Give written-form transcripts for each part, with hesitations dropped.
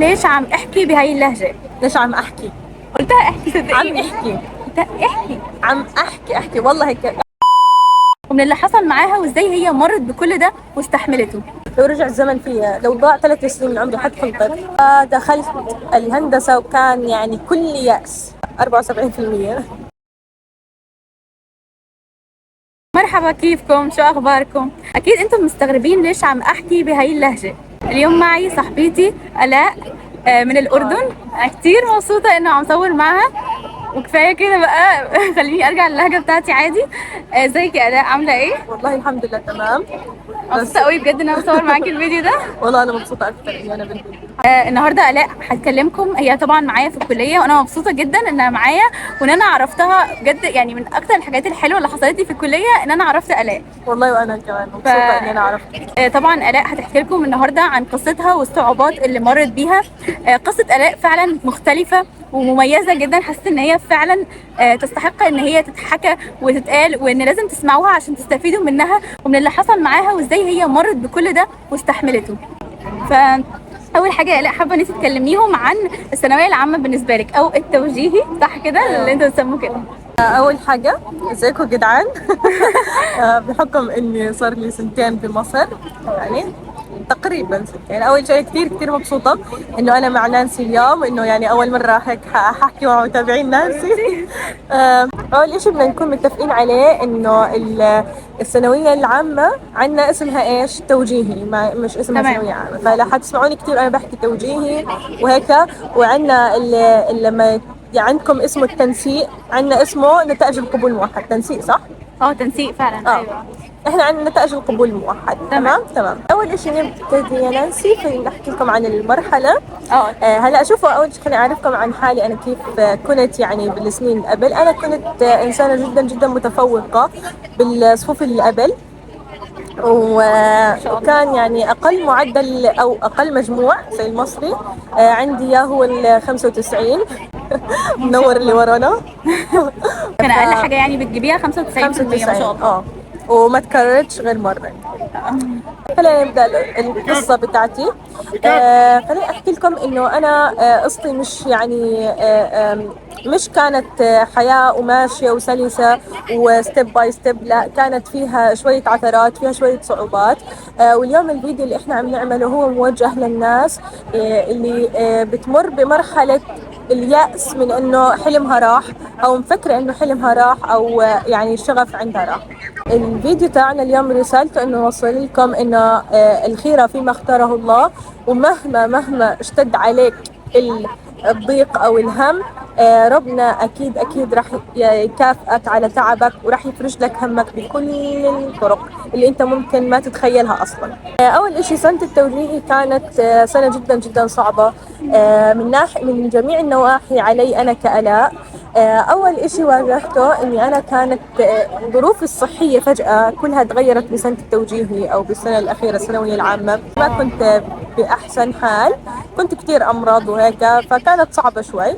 ليش عم احكي بهاي اللهجة؟ ليش عم احكي؟ قلتها احكي، صدقيني عم احكي، قلتها احكي، عم احكي احكي والله هيك. ومن اللي حصل معاها وازاي هي مرت بكل ده واستحملته. لو رجع الزمن فيها، لو ضاع 3 سنين من عمري حدخل طب. دخلت الهندسة وكان يعني كل يأس 74%. مرحبا، كيفكم؟ شو اخباركم؟ اكيد انتم مستغربين ليش عم احكي بهاي اللهجة. اليوم معي صاحبتي الاء من الاردن. أنا كتير مبسوطة انه عم صور معها، وكفاية كده بقى. خليني ارجع للهجه بتاعتي عادي. ازيك يا الاء، عامله ايه؟ والله الحمد لله تمام. مبسوطة قوي بجد ان انا بصور معاكي الفيديو ده. والله انا مبسوطة اكثر اني انا بالفيديو. النهارده الاء هتكلمكم، هي طبعا معايا في الكلية، وانا مبسوطة جدا انها معايا وان انا عرفتها بجد. يعني من اكتر الحاجات الحلوة اللي حصلت لي في الكلية ان انا عرفت الاء. والله وانا كمان مبسوطة اني انا عرفت. طبعا الاء هتحكي لكم النهارده عن قصتها والصعوبات اللي مرت بيها. قصة الاء فعلا مختلفة ومميزة جدا، حسيت ان هي فعلا تستحق ان هي تتحكى وتتقال، وان لازم تسمعوها عشان تستفيدوا منها ومن اللي حصل معاها وازاي هي مرت بكل ده واستحملته. ف اول حاجة يا الاء، حابة ان انت تكلميهم عن الثانوية العامة بالنسبة لك، او التوجيهي، صح كده اللي انتوا بتسموه كده؟ اول حاجة ازيكم جدعان. بحكم اني صار لي سنتين بمصر، يعني تقريبا سنتين. اول شيء كثير كثير مبسوطة انه انا مع نانسي اليوم، انه يعني اول مرة هيك حاحكي مع متابعين نانسي. اول شيء بدنا نكون متفقين عليه انه الثانوية العامة عندنا اسمها ايش؟ توجيهي، ما مش اسمها ثانوية عامة، فلا حتسمعوني كثير انا بحكي توجيهي وهيك. وعندنا لما عندكم اسمه التنسيق، عندنا اسمه نتائج القبول الموحد. تنسيق صح؟ تنسيق فعلا. ايوه احنا عندنا نتائج القبول الموحد. تمام. اول شيء نبتدي يا نانسي، خلينا نحكي لكم عن المرحلة. هلا شوفوا، اول شيء خليني اعرفكم عن حالي انا كيف كنت يعني بالسنين اللي قبل. انا كنت انسانه جدا جدا متفوقه بالصفوف اللي قبل، وكان يعني اقل معدل او اقل مجموع زي المصري عندي اياه هو ال 95. منور اللي ورانا. كان اقل حاجة يعني بتجيبيها 95%، ما شاء الله. وما تكررتش غير مرة. خلينا نبدا القصة بتاعتي. خليني احكي لكم انه انا قصتي مش يعني مش كانت حياة وماشية وسلسه و step by step، لا كانت فيها شوية عثرات، فيها شوية صعوبات. واليوم الفيديو اللي احنا عم نعمله هو موجه للناس اللي بتمر بمرحلة اليأس من انه حلمها راح، او مفكرة انه حلمها راح، او يعني الشغف عندها راح. الفيديو تاعنا اليوم رسالته انه نوصل لكم انه الخيرة فيما اختاره الله، ومهما مهما اشتد عليك الضيق او الهم، ربنا اكيد اكيد راح يكافئك على تعبك، وراح يفرج لك همك بكل الطرق اللي انت ممكن ما تتخيلها اصلا. اول اشي سنة التوجيهي كانت سنة جدا جدا صعبة من ناحية من جميع النواحي علي انا كألاء. اول اشي واجهته اني انا كانت ظروفي الصحية فجأة كلها تغيرت بسنة التوجيهي او بالسنة الاخيرة الثانوية العامة. ما كنت باحسن حال، كنت كتير امراض وهيك، فكانت صعبة شوي.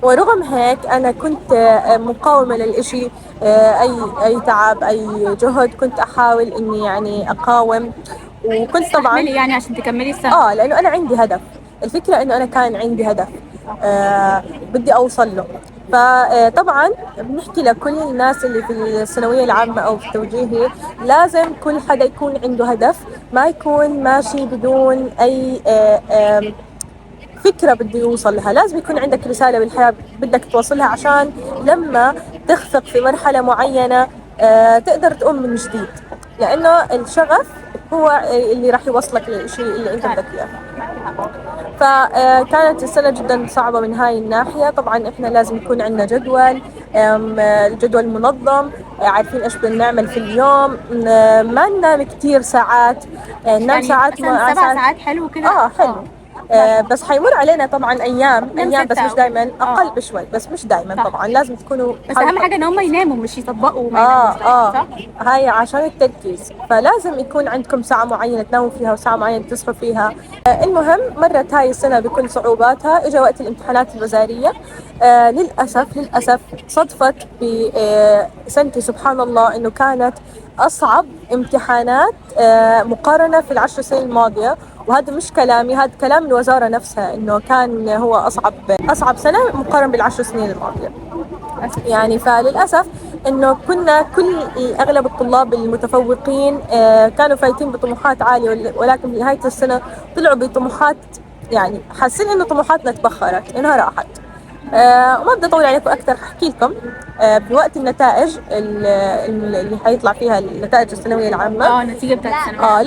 ورغم هيك أنا كنت مقاومة للإشي، أي تعب أي جهد كنت أحاول إني يعني أقاوم. وكنت طبعا يعني عشان تكملي السنة، لأنه أنا عندي هدف. الفكرة إنه أنا كان عندي هدف بدي أوصل له. فطبعا بنحكي لكل الناس اللي في الثانوية العامة أو في التوجيهي، لازم كل حدا يكون عنده هدف، ما يكون ماشي بدون أي فكرة بده يوصل لها. لازم يكون عندك رسالة بالحياة بدك توصلها، عشان لما تخفق في مرحلة معينة تقدر تقوم من جديد، لأنه الشغف هو اللي راح يوصلك للشيء اللي أنت بدك إياه. فكانت السنة جدا صعبة من هاي الناحية. طبعا إحنا لازم يكون عندنا جدول، الجدول منظم، عارفين إيش بدنا نعمل في اليوم، ما ننام كتير ساعات، ننام يعني ساعات 7 ساعات حلو كده. حلو. بس حيمر علينا طبعا ايام بس مش دائما، اقل بشوي بس مش دائما. طبعا لازم تكونوا، بس اهم حاجة ان هم يناموا مش يطبقوا وما يناموش. صح؟ هاي عشان التركيز، فلازم يكون عندكم ساعة معينة تناموا فيها وساعة معينة تصحوا فيها. المهم مرت هاي السنة بكل صعوباتها. اجى وقت الامتحانات الوزارية. للاسف صدفت بسنتي سبحان الله انه كانت اصعب امتحانات مقارنة في ال10 سنين الماضية. وهذا مش كلامي، هذا كلام الوزارة نفسها، انه كان هو اصعب سنة مقارنة بالعشر سنين الماضية. يعني فللاسف انه كنا كل اغلب الطلاب المتفوقين كانوا فايتين بطموحات عالية، ولكن بنهاية السنة طلعوا بطموحات يعني حاسين انه طموحاتنا تبخرت، انها راحت. وما بدي اطول عليكم اكثر، ححكي لكم بوقت النتائج اللي حيطلع فيها النتائج الثانوية العامة. النتيجة بتاعت الثانوية.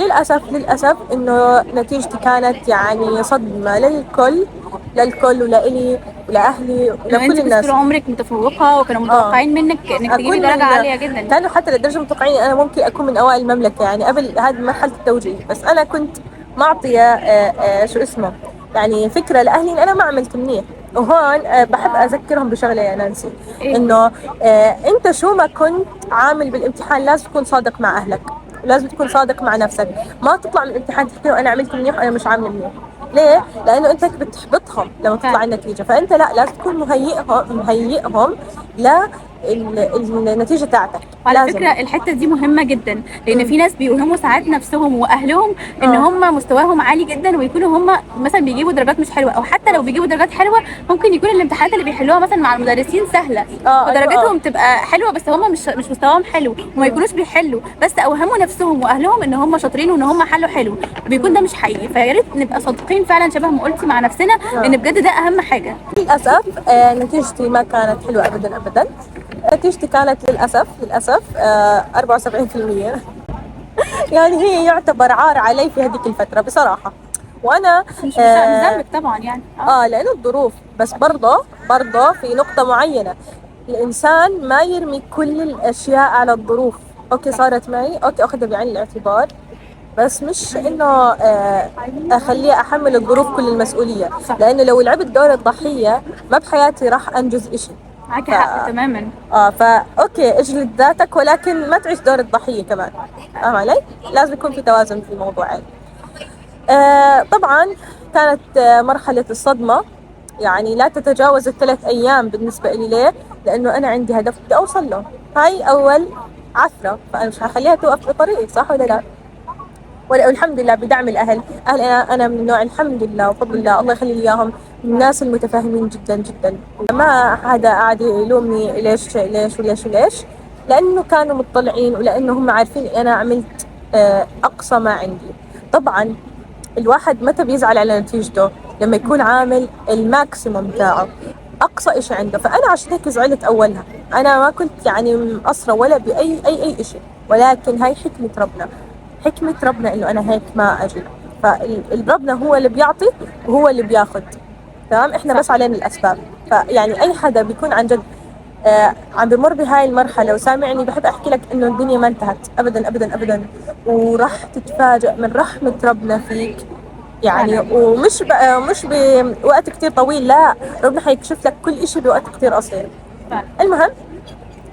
للاسف انه نتيجتي كانت يعني صدمة للكل ولإلي ولاهلي ولكل الناس. طول عمرك متفوقه وكانوا متوقعين منك انك تجيبي درجه عالية جدا. كانوا حتى لدرجة متوقعين انا ممكن اكون من اوائل المملكة، يعني قبل هذه مرحلة التوجيه، بس انا كنت معطيه شو اسمه يعني فكرة لاهلي ان انا ما عملت منيح. وهون بحب اذكرهم بشغله يا نانسي، انه انت شو ما كنت عامل بالامتحان لازم تكون صادق مع اهلك، ولازم تكون صادق مع نفسك. ما تطلع من الامتحان تحكي له انا عملت منيح وانا مش عامل منيح. ليه؟ لانه انت بتحبطهم لما تطلع النتيجة، فانت لا، لازم تكون مهيئهم للنتيجة تاعتك. على فكرة الحتة دي مهمة جدا، لان في ناس بيوهموا ساعات نفسهم واهلهم ان هم مستواهم عالي جدا، ويكونوا هم مثلا بيجيبوا درجات مش حلوة، او حتى لو بيجيبوا درجات حلوة ممكن يكون الامتحانات اللي بيحلوها مثلا مع المدرسين سهلة، ودرجاتهم تبقى حلوة، بس هم مش مستواهم حلو وما يكونوش بيحلوا، بس اوهموا نفسهم واهلهم ان هم شاطرين وان هم حلوا حلو، بيكون ده مش حقيقي. فيا ريت نبقى صادقين فعلا شبه ما قلتي مع نفسنا، ان بجد ده اهم حاجة. للاسف نتيجتي ما كانت حلوة ابدا ابدا. نتيجتي كانت للأسف 74%. يعني هي يعتبر عار علي في هذيك الفترة بصراحة. وأنا مش ذنبك طبعا يعني لأنه الظروف، بس برضه في نقطة معينة الإنسان ما يرمي كل الأشياء على الظروف. okay صارت معي، okay أخذها بعين الاعتبار، بس مش إنه أخليه أحمل الظروف كل المسؤولية، لأنه لو لعبت دور الضحية ما بحياتي راح أنجز إشي. معاكي حق تماما. فا okay اجلد ذاتك، ولكن ما تعيش دور الضحية كمان، فاهم علي؟ لازم يكون في توازن في الموضوعين. طبعا كانت مرحلة الصدمة يعني لا تتجاوز ال3 أيام بالنسبة لي. ليه؟ لأنه أنا عندي هدف بدي أوصل له، هاي أول عثرة، فأنا مش هخليها توقف بطريقي، صح ولا لا؟ والحمد لله بدعم الأهل. أهل أنا من النوع الحمد لله وفضل الله، الله يخلي لي إياهم، من الناس المتفاهمين جدا جدا. ما حدا قاعد يلومني ليش ليش وليش وليش، لأنه كانوا مطلعين ولأنه هم عارفين أنا عملت أقصى ما عندي. طبعا الواحد متى بيزعل على نتيجته؟ لما يكون عامل ال maximum تاعه، أقصى إشي عنده. فأنا عشان هيك زعلت أولها، أنا ما كنت يعني مقصرة ولا بأي أي أي إشي، ولكن هاي حكمة ربنا، حكمة ربنا إنه أنا هيك ما أجي. فالربنا هو اللي بيعطي وهو اللي بياخد، تمام؟ إحنا بس علينا الأسباب. فيعني أي حدا بيكون عن جد عم بمر بهاي المرحلة وسامعني، بحب أحكي لك إنه الدنيا ما انتهت أبدا أبدا أبدا، وراح تتفاجأ من رحمة ربنا فيك يعني، ومش مش بوقت كتير طويل، لا، ربنا حيكشف لك كل إشي بوقت كتير قصير. المهم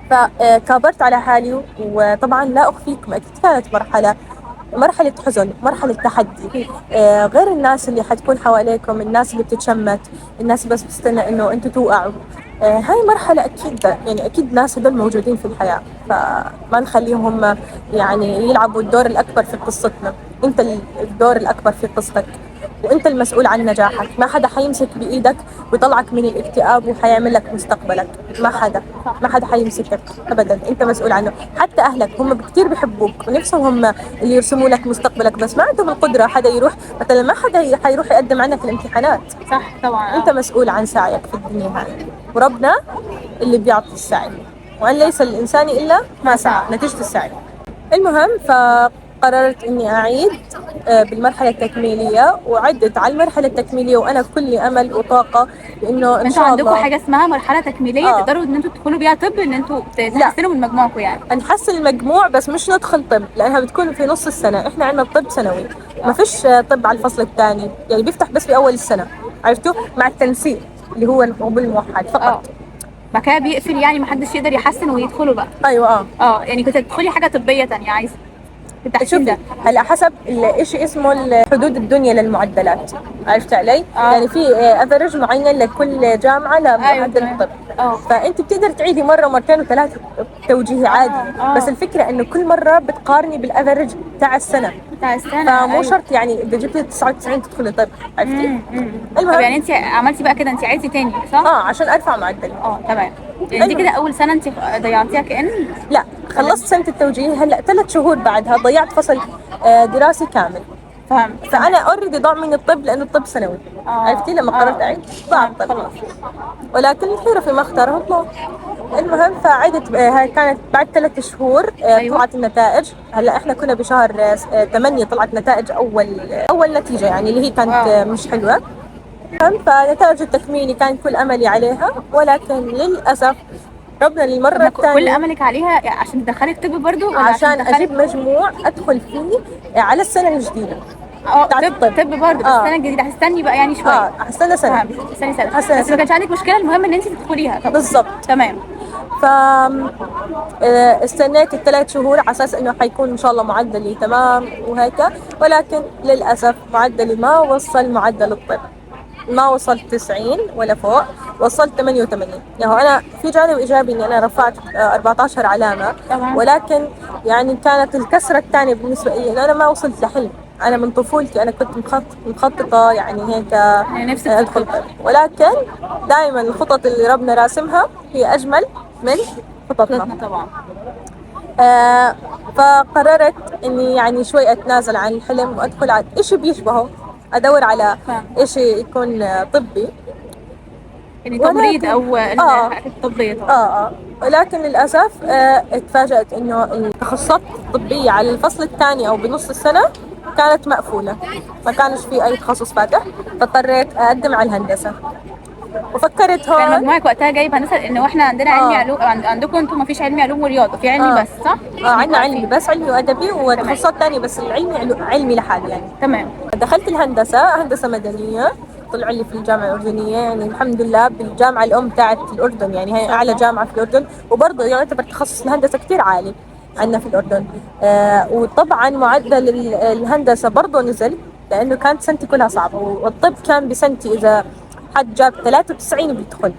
فكابرت على حالي، وطبعا لا أخفيكم أكيد كانت مرحلة حزن، مرحلة تحدي، غير الناس اللي حتكون حواليكم، الناس اللي بتتشمت، الناس بس بتستنى إنه أنتوا توقعوا. هاي مرحلة أكيد يعني أكيد ناس هدول موجودين في الحياة، فما نخليهم يعني يلعبوا الدور الأكبر في قصتنا. أنت الدور الأكبر في قصتك، وأنت المسؤول عن نجاحك. ما حدا حيمسك بإيدك ويطلعك من الاكتئاب وحيعمل لك مستقبلك، ما حدا حيمسكك أبدا، أنت مسؤول عنه. حتى أهلك هم كتير بيحبوك ونفسهم هم اللي يرسموا لك مستقبلك، بس ما عندهم القدرة. حدا يروح مثلا، ما حدا حيروح يقدم عنك الامتحانات. صح طبعا. أنت مسؤول عن سعيك في الدنيا هاي، وربنا اللي بيعطي السعي، وأن ليس للإنسان إلا ما سعى، نتيجة السعي. المهم فقررت إني أعيد بالمرحلة التكميلية، وعدت على المرحلة التكميلية وأنا كل أمل وطاقة بإنه إن شاء الله. عندكم حاجة اسمها مرحلة تكميلية تقدروا إن أنتوا تدخلوا بيها طب، إن أنتوا تحسنوا من مجموعكم يعني؟ نحسن المجموع بس مش ندخل طب، لأنها بتكون في نص السنة. إحنا عندنا الطب سنوي، ما فيش طب على الفصل الثاني، يعني بيفتح بس في أول السنة، عرفتوا؟ مع التنسيق اللي هو القبول الموحد فقط. بعد كده بيقفل، يعني ما حدش يقدر يحسن ويدخلوا بقى. ايوه. يعني كنت تدخلي حاجة طبية ثانية عايزه؟ في التحسين شوفي ده؟ هلا حسب الشيء اسمه الحدود الدنيا للمعدلات، عرفت علي؟ يعني في average معين لكل جامعه لمعدل الطب. فانت بتقدر تعيدي مرة ومرتين وثلاثة توجيهي عادي. بس الفكرة انه كل مرة بتقارني بال average تاع السنة. بتاع السنة. فمو شرط يعني اذا جبتي 99 تدخلي طب، عرفتي؟ المهم طب يعني انت عملتي بقى كده، انت عيدتي تاني صح؟ عشان ارفع معدلي. تمام. يعني دي كده اول سنة انت ضيعتيها كأن؟ لا، خلصت سنة التوجيه، هلا 3 شهور بعدها ضيعت فصل دراسي كامل. فهمت. فانا already ضاع مني الطب لانه الطب سنوي. عرفتي لما قررت اعيد ضاع الطب، ولكن الخيرة فيما اختاره الله. المهم فعدت، هاي كانت بعد 3 شهور. طلعت النتائج. هلا احنا كنا بشهر 8 طلعت نتائج اول نتيجة، يعني اللي هي كانت مش حلوة. فنتائج التكميلي كان كل املي عليها، ولكن للاسف ربنا للمرة الثانية. كل املك عليها عشان تدخلك طب برضه، ولا عشان اجيب مجموع ادخل فيه على السنة الجديدة؟ طب برضه بس السنة الجديدة هتستني بقى يعني شوية. هستنى سنة. هتستني سنة، بس ما كانش عندك مشكلة، المهم ان انت تدخليها. بالضبط. تمام. ف استنيت ال3 شهور على اساس انه حيكون ان شاء الله معدلي تمام وهيك، ولكن للاسف معدلي ما وصل معدل الطب، ما وصلت 90 ولا فوق، وصلت 88. يعني انا في جانب ايجابي اني انا رفعت 14 علامة طبعا. ولكن يعني كانت الكسرة الثانية بالنسبة لي انه انا ما وصلت لحلم. انا من طفولتي انا كنت مخططه يعني هيك نفسك ادخل طب، ولكن دائما الخطط اللي ربنا راسمها هي اجمل من خططنا طبعا. فقررت اني يعني شوي اتنازل عن الحلم وادخل على شيء بيشبهه، ادور على شيء يكون طبي، يعني تمريض او الطبية طبعا. ولكن للاسف اتفاجأت انه التخصصات الطبية على الفصل الثاني او بنص السنة كانت مقفولة، ما كانش في اي تخصص فاتح، فاضطريت اقدم على الهندسة. وفكرت هون كان مجموعك وقتها جايب هندسة، لانه احنا عندنا علمي علوم، عندكم انتم ما فيش علمي علوم ورياضة، في علمي بس صح؟ عندنا علمي بس، علمي وادبي وتخصصات ثانية، بس العلمي علمي لحاله يعني. تمام. دخلت الهندسة، هندسة مدنية، طلع لي في الجامعة الاردنية، يعني الحمد لله بالجامعة الام تاعت الاردن، يعني هي اعلى جامعه في الاردن، وبرضه يعتبر تخصص الهندسة كثير عالي عندنا في الاردن. وطبعا معدل الهندسة برضه نزل لانه كانت سنتي كلها صعبة، والطب كان بسنتي اذا حد جاب 93 بيدخل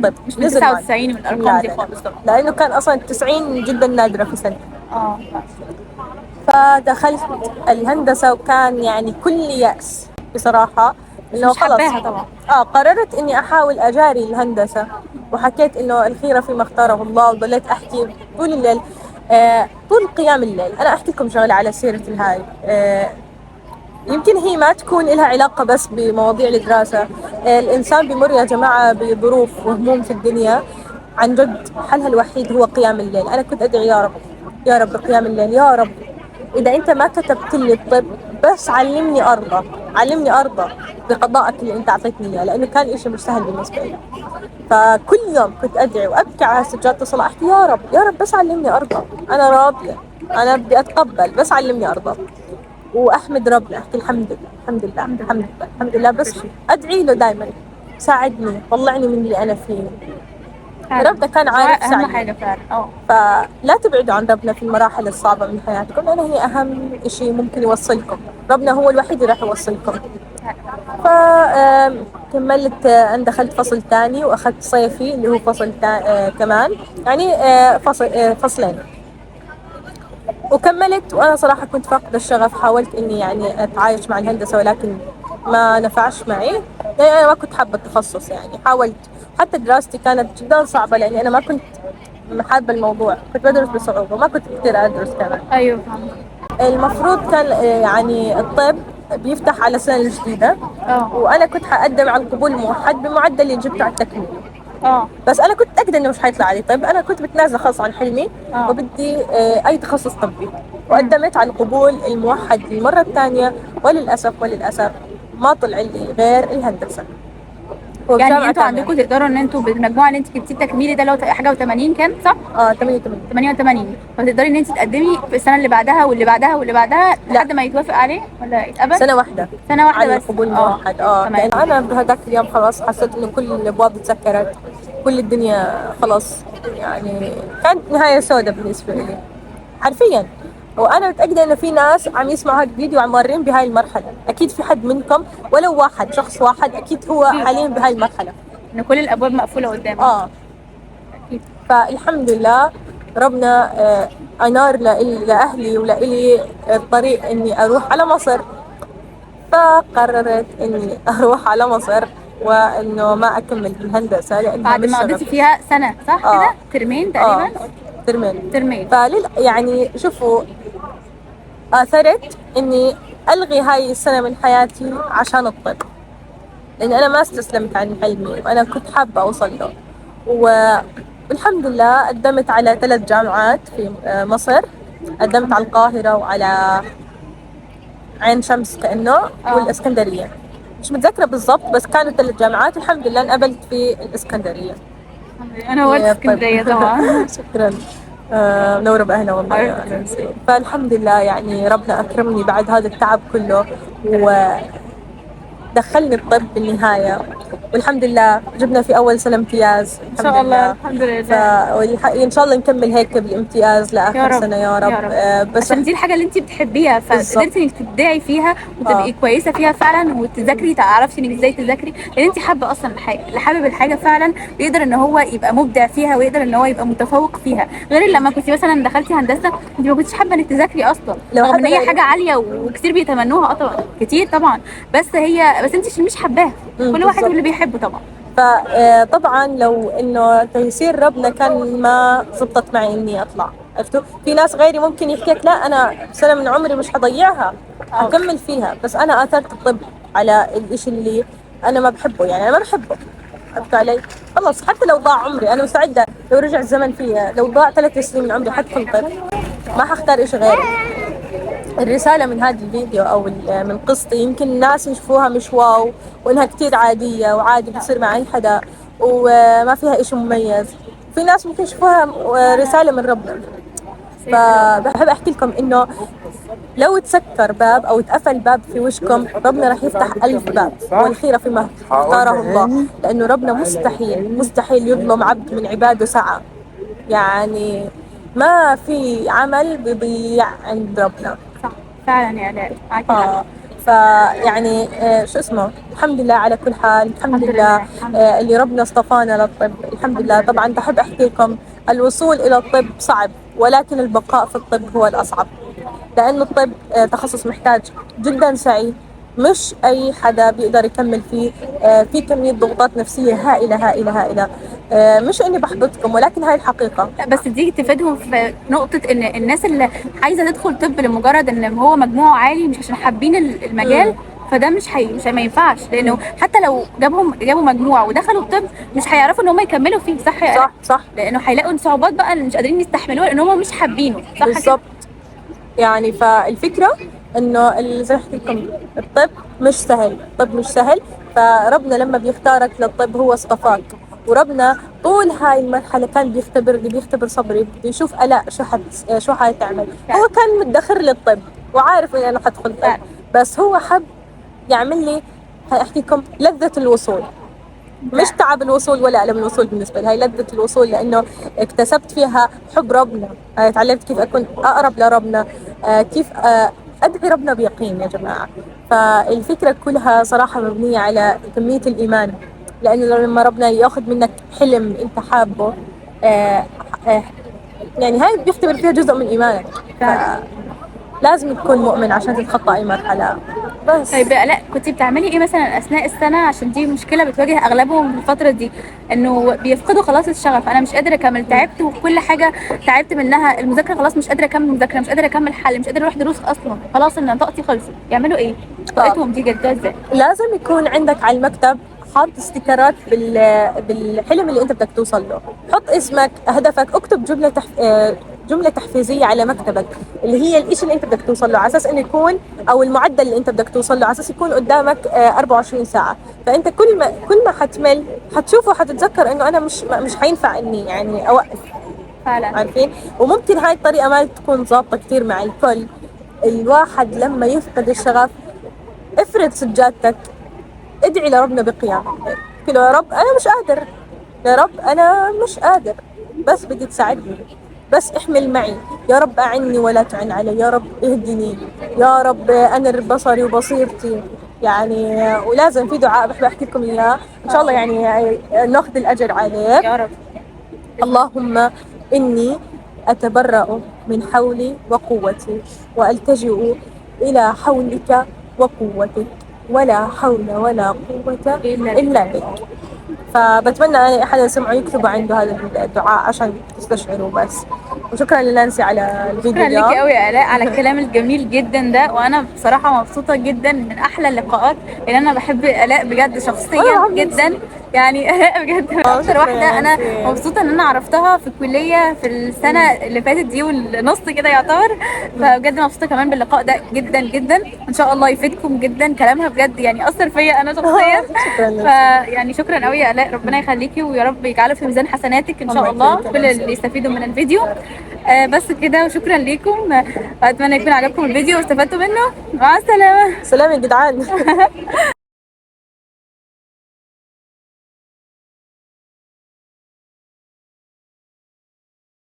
طب، مش من 99 من الارقام دي خالص طبعا، لانه كان اصلا 90 جدا نادرة في سنة. فدخلت الهندسة وكان يعني كل يأس بصراحة، انه خلص طبعا. قررت اني احاول اجاري الهندسة، وحكيت انه الخيرة فيما اختاره الله، وضليت احكي طول الليل، طول قيام الليل. انا احكي لكم شغله على سيره الهاي، يمكن هي ما تكون لها علاقة بس بمواضيع الدراسة. الإنسان بمر يا جماعة بظروف وهموم في الدنيا، عن جد حلها الوحيد هو قيام الليل. أنا كنت أدعي يا رب يا رب قيام الليل، يا رب إذا أنت ما كتبت لي الطب بس علمني أرضى، علمني أرضى بقضائك اللي أنت أعطيتني إياه، لأنه كان إشي مش سهل بالنسبة لي. فكل يوم كنت أدعي وأبكي على سجادة الصلاة، أحكي يا رب يا رب بس علمني أرضى، أنا راضية، أنا بدي أتقبل، بس علمني أرضى. واحمد ربنا، احكي الحمد لله الحمد لله الحمد لله الحمد لله، بس ادعي له دائما ساعدني، طلعني من اللي انا فيه. ربنا كان عارف اهم حاجة فعلا. فلا تبعدوا عن ربنا في المراحل الصعبة من حياتكم، لانه هي اهم شيء ممكن يوصلكم، ربنا هو الوحيد اللي راح يوصلكم. فكملت، انا دخلت فصل ثاني واخذت صيفي اللي هو فصل كمان، يعني فصل فصلين، وكملت. وانا صراحة كنت فاقده الشغف، حاولت اني يعني اتعايش مع الهندسة ولكن ما نفعش معي، لان انا ما كنت حابة التخصص يعني. حاولت، حتى دراستي كانت جدا صعبة لاني انا ما كنت حابة الموضوع، كنت بدرس بصعوبة وما كنت كثير ادرس كمان. ايوه. المفروض كان يعني الطب بيفتح على السنة الجديدة، وانا كنت حقدم على القبول الموحد بمعدل اللي جبته على التكميلي. بس انا كنت متاكدة انه مش حيطلع علي طب، انا كنت بتنازل خلص عن حلمي وبدي اي تخصص طبي، وقدمت على القبول الموحد للمرة الثانية، وللاسف وللاسف ما طلع لي غير الهندسة. يعني انتوا عندكم تقدروا ان انتوا بالمجموعة اللي انت جبتيه التكميلي ده لو حاجة و80 كام صح؟ 88 88، فتقدري ان انت تقدمي في السنة اللي بعدها واللي بعدها واللي بعدها لحد ما يتوافق عليه ولا يتقبل؟ سنة واحدة، سنة واحدة على بس القبول الموحد. لان انا بهذاك اليوم خلاص حسيت انه كل الابواب تسكرت، كل الدنيا خلاص، يعني كانت نهاية سوداء بالنسبة لي حرفيا. وانا متاكدة انه في ناس عم يسمعوا هذا الفيديو وعم مارين بهاي المرحلة، اكيد في حد منكم ولو واحد، شخص واحد اكيد هو حاليا بهاي المرحلة. ان كل الابواب مقفولة قدامك. اكيد. فالحمد لله ربنا انار لاهلي ولإلي الطريق اني اروح على مصر، فقررت اني اروح على مصر وانه ما اكمل بالهندسة لانها بعد مش ما قضيتي شغفي. فيها سنة صح كده؟ ترمين تقريبا؟ ترمين. ترمين. يعني شوفوا، آثرت إني ألغي هاي السنة من حياتي عشان الطب، لأن أنا ما استسلمت عن حلمي وأنا كنت حابة أوصل له. والحمد لله قدمت على 3 جامعات في مصر، قدمت على القاهرة وعلى عين شمس كأنه والإسكندرية، مش متذكرة بالضبط بس كانوا 3 جامعات. الحمد لله انقبلت في الإسكندرية. انا ورد يا طيب. اسكندرية طبعا. شكرا، منورة بأهلا والله يا حبيبتي. نانسي. فالحمد لله يعني ربنا أكرمني بعد هذا التعب كله ودخلني الطب بالنهاية، والحمد لله جبنا في أول سنة امتياز. ان شاء الله الحمد لله. إن شاء الله نكمل هيك بالامتياز يا لآخر رب، سنة يا رب. يا رب. بس عشان دي الحاجة اللي انت بتحبيها، فقدرتي انك تبدعي فيها وتبقي كويسة فيها فعلا، وتذاكري، تعرفي انك ازاي تذاكري لان انت حابة اصلا الحاجة. اللي حابب الحاجة فعلا بيقدر ان هو يبقى مبدع فيها ويقدر ان هو يبقى متفوق فيها، غير لما كنت مثلا دخلتي هندسة انت ما كنتش حابة انك تذاكري اصلا، لو رغم ان حد هي غيري. حاجة عالية وكتير بيتمنوها. طبعا كتير طبعا، بس انت مش حباها. كل واحد واللي بيحبه طبعا. فطبعا لو انه تيسير ربنا كان ما زبطت معي اني اطلع، عرفتوا؟ في ناس غيري ممكن يحكي لك لا انا سنة من عمري مش حضيعها، اكمل فيها، بس انا اثرت الطب على الاشي اللي انا ما بحبه، يعني انا ما بحبه، عرفتوا علي؟ خلص حتى لو ضاع عمري انا مستعدة، لو رجع الزمن فيها لو ضاع 3 سنين من عمري حدخل طب، ما حختار اشي غيره. الرسالة من هذا الفيديو أو من قصتي، يمكن الناس يشوفوها مش واو وإنها كتير عادية وعادي بتصير مع أي حدا وما فيها إشي مميز، في ناس ممكن يشوفوها رسالة من ربنا. فبحب أحكي لكم إنه لو تسكر باب أو تقفل باب في وشكم، ربنا رح يفتح 1000 باب، والخيرة فيما اختاره الله، لأنه ربنا مستحيل مستحيل يظلم عبد من عباده ساعة، يعني ما في عمل بيضيع عند ربنا. صح فعلا يا آلاء، معاكي حق. فيعني شو اسمه، الحمد لله على كل حال، الحمد لله اللي ربنا اصطفانا للطب، الحمد لله. طبعا بحب احكي لكم الوصول الى الطب صعب، ولكن البقاء في الطب هو الاصعب، لانه الطب تخصص محتاج جدا سعي، مش اي حدا بيقدر يكمل فيه، في كمية ضغوطات نفسية هائلة هائلة هائلة. مش اني بحبطكم ولكن هاي الحقيقة. لا، بس دي تفيدهم في نقطة ان الناس اللي عايزة تدخل طب لمجرد ان هو مجموعة عالي مش عشان حابين المجال، فده مش حي... مش ما ينفعش، لانه حتى لو جابوا مجموعة ودخلوا الطب مش هيعرفوا ان هم يكملوا فيه، صح يا صح آلاء؟ صح، لانه هيلاقوا صعوبات بقى اللي مش قادرين يستحملوها لان هم مش حابينه، صح كده؟ بالضبط. يعني فالفكرة انه زي ما حكيت لكم الطب مش سهل، الطب مش سهل، فربنا لما بيختارك للطب هو اصطفاك، وربنا طول هاي المرحلة كان بيختبرني، بيختبر صبري، بده يشوف آلاء شو حتعمل. هو كان مدخر لي الطب وعارف اني انا حدخل طب، بس هو حب يعمل لي، احكي لكم، لذة الوصول، مش تعب الوصول ولا ألم الوصول بالنسبة لي، هاي لذة الوصول، لأنه اكتسبت فيها حب ربنا، تعلمت كيف أكون أقرب لربنا، كيف أدعي ربنا بيقين يا جماعة. فالفكرة كلها صراحة مبنية على كمية الإيمان، لأنه لما ربنا ياخذ منك حلم أنت حابة، يعني هاي بيختبر فيها جزء من إيمانك، لازم تكون مؤمن عشان تتخطى أي مرحلة. بس طيب لا، كنتي بتعملي ايه مثلا اثناء السنة؟ عشان دي مشكلة بتواجه اغلبهم في الفترة دي، انه بيفقدوا خلاص الشغف، انا مش قادرة اكمل، تعبت وكل حاجة تعبت منها، المذاكرة خلاص مش قادرة اكمل مذاكرة، مش قادرة اكمل حل، مش قادرة اروح دروس اصلا، خلاص ان طاقتي خلصت، يعملوا ايه؟ طاقتهم دي جدوها ازاي؟ لازم يكون عندك على المكتب حاط استيكرات بالحلم اللي انت بدك توصل له، حط اسمك، هدفك، اكتب جملة تحفيزية على مكتبك اللي هي الإشي اللي أنت بدك توصل له، على أساس إنه يكون، أو المعدل اللي أنت بدك توصل له، على أساس يكون قدامك 24 ساعة. فأنت كل ما حتمل حتشوفه، حتتذكر إنه أنا مش حينفع إني يعني أوقف. فعلا. عارفين؟ وممكن هاي الطريقة ما تكون ظابطة كثير مع الكل. الواحد لما يفقد الشغف، افرد سجادتك، ادعي لربنا بقيام، قل له يا رب أنا مش قادر، يا رب أنا مش قادر، بس بدي تساعدني. بس احمل معي، يا رب أعني ولا تعن علي، يا رب اهدني، يا رب أنر بصري وبصيرتي. يعني ولازم في دعاء بحب أحكي لكم إياه إن شاء الله، يعني ناخذ الأجر عليه يا رب. اللهم إني أتبرأ من حولي وقوتي وألتجئ إلى حولك وقوتك، ولا حول ولا قوة إلا بك. فبتمنى أي حدا سمعه يكتبوا عنده هذا الدعاء عشان تستشعروا بس. وشكرا لنانسي على الفيديو. شكرا ليكي قوي يا الاء على الكلام الجميل جدا ده، وانا بصراحة مبسوطة جدا، من احلى اللقاءات اللي انا بحب الاء بجد شخصيا جدا، يعني الاء بجد اكتر واحدة انا مبسوطة ان انا عرفتها في الكلية في السنة اللي فاتت دي والنص كده يعتبر. فبجد مبسوطة كمان باللقاء ده جدا جدا، ان شاء الله يفيدكم جدا كلامها بجد، يعني اثر فيا انا شخصيا. فيعني شكرا قوي يا الاء، ربنا يخليكي ويا رب يجعله في ميزان حسناتك ان شاء الله كل اللي يستفيدوا من الفيديو. بس كده، وشكرا ليكم، اتمنى يكون عجبكم الفيديو واستفدتوا منه. مع السلامة. سلام يا جدعان.